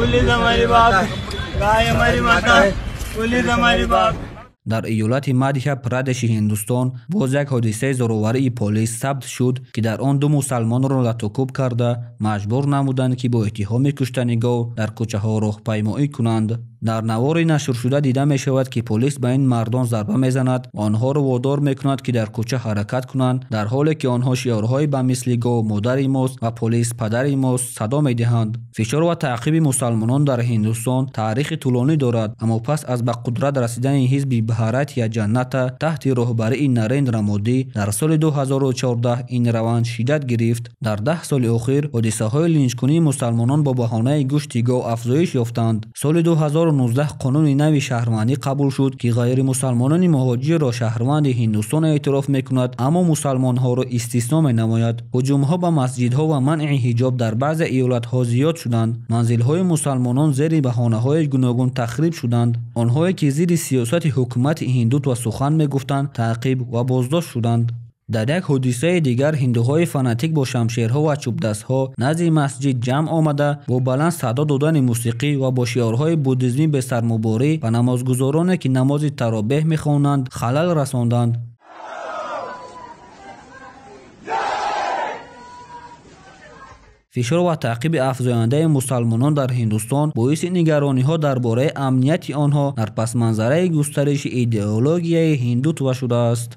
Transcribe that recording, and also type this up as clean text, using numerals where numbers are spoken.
Police हमारी बाप, गाय हमारी माता, पुलिस हमारी बाप। Дар иёлати Мадҳя Прадеши Ҳиндустон боз як ҳодисаи зӯроварии полис сабт шуд, ки дар он ду мусалмонро латукӯб карда маҷбур намуданд, ки бо иттиҳоми куштани гов дар кӯчаҳо роҳпаймоӣ кунанд. Дар навори нашршуда дида мешавад, ки полис ба ин мардон зарба мезанад ва онҳоро водор мекунад, ки дар кӯча ҳаракат кунанд, дар ҳоле ки онҳо шиорҳои ба мисли гов модари мост ва полис падари мост садо медиҳанд. Фишор ва таъқиби мусалмонон дар Ҳиндустон таърихи тӯлонӣ дорад, аммо пас аз ба қудрат расидани ҳизби Бхаратия Ҷаната таҳти роҳбарии Нарендра Модӣ дар соли 2014 ин раванд шиддат гирифт. Дар 10 соли охир ҳодисаҳои линчкунии мусалмонон бо баҳонаи гӯшти гов афзоиш ёфтанд. Соли 2019 қонуни нави шаҳрвандӣ қабул шуд, ки ғайримусалмонони муҳоҷирро шаҳрванди Ҳиндустон эътироф мекунад, аммо мусалмонҳоро истисно менамояд. Ҳуҷумҳо ба масҷидҳо ва манъи ҳиҷоб дар баъзе иёлатҳо зиёд шуданд. Манзилҳои мусалмонон зери баҳонаҳои гуногун тахриб шуданд. Онҳое ки зидди сиёсати ҳукумати ҳиндутва сухан мегуфтанд, таъқиб ва боздошт шуданд. Дар як ҳодисаи дигар ҳиндуҳои фанатик бо шамшерҳо ва чӯбдастҳо назди масҷид ҷамъ омада, бо баланд садо додани мусиқӣ ва бо шиорҳои буддизмӣ бесармуборӣ ба намозгузороне, ки намози таробеҳ мехонанд, халал расонданд. Фишор ва таъқиби афзояндаи мусалмонон дар Ҳиндустон боиси нигарониҳо дар бораи амнияти онҳо дар пасманзараи густариши идеологияи ҳиндутва шудааст.